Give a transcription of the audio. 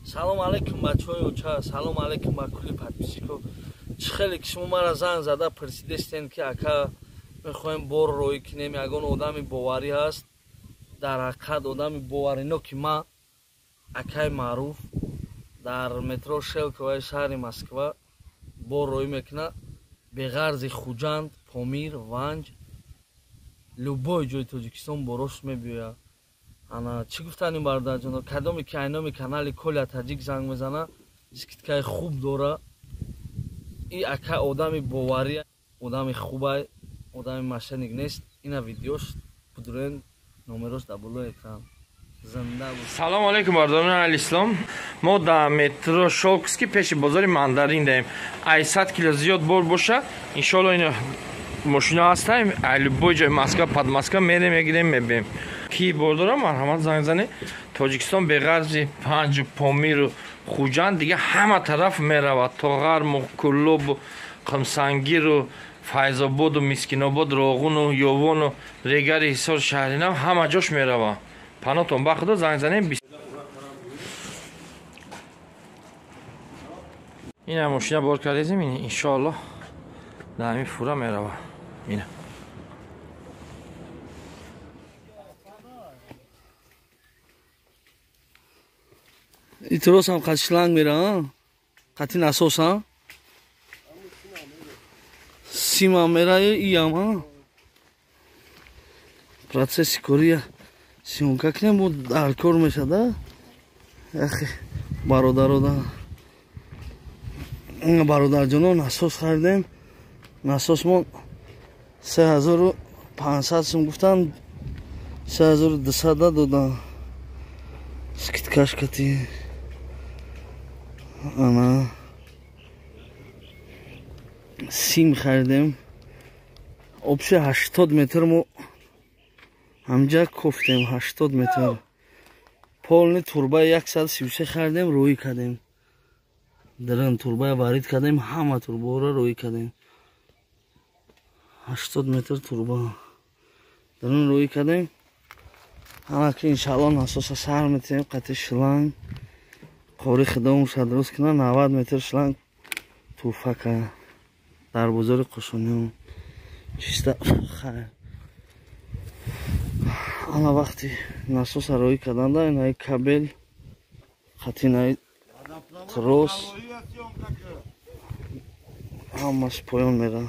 Салом алейкум бачаҳои оча, салом алейкум ба кулли подписчико. Чӣ хеле ки шумо мара занг зада пурсидестен, ки ака, мехоҳем бор роҳӣ кунем, ягон одами боварӣ ҳаст? Дар ҳақиқат одами боварино ки ма акаи Маъруф дар метро Шелковаи шаҳри Москва бор роҳӣ мекунад. Беғарзи Хуҷанд, Помир, Ванҷ, любой ҷои Тоҷикистон борош мебиёяд. Ана чӣ гуфтаним, бародарҷоно, кадоме ки айноми канали Коля Таҷик занг мезана, скидкаи хуб дора. И ака одами боварӣ, одами хубай, одами мошенник нест. Ина видеош будурен, номерош дар болои экран. Зинда. Салому алейкум, бародарони алислом. Мо дар метро Шолковский, пеши бозори Мандарин даем. Ай 100 кило зиёд бор боша, иншоалло, ина мошино ҳастаем. Ай любой ҷои Москва, под Москва мерем, мегирем, мебием. Ки бор дорам, марҳамат, занг зане. Тоҷикистон беғарзи Панҷу, Помиру Хуҷанд дига ҳама тараф меравад, то Ғарму, Куллобу, Қимсангиру, Файзободу, Мискинобод, Роғуну, Ёвону, Регари, Ҳисор, Шаҳринав, ҳама ҷош меравад. Панотон ба худо, занг занем. Ина мошина бор кардезем, иншоалло, дар ҳамин фура мерава ина. Итросам қати шланг мера, қати насоса симам мера, иям процесси кория съёмка кунем, бо дар кор мешада. Яхе бародарода, бародарҷоно, насос харидем. Насосмон 3500 сум гуфтан, 3200 додан, скидкаш кати. Ана сим харидем, общий 80 метр мо ҳамҷа кофтем, 80 метр полный турбаи 133 харидем, рӯӣ кардем. Дрн турбая варид кардем, ҳама турбаҳоро рӯӣ кардем. 80 метр турба дрн рӯӣ кардем. Ҳамаки иншаалло насоса сар метиҳем қати шланг. Қори худомон шадрост кунад, 90 метр шланг туҳфа кард дар бозори Қошониён. Чиста хайр. Ана вақти насоса роҳӣ карданда, инаи кабел қати инаи трос ҳамаш поён мера.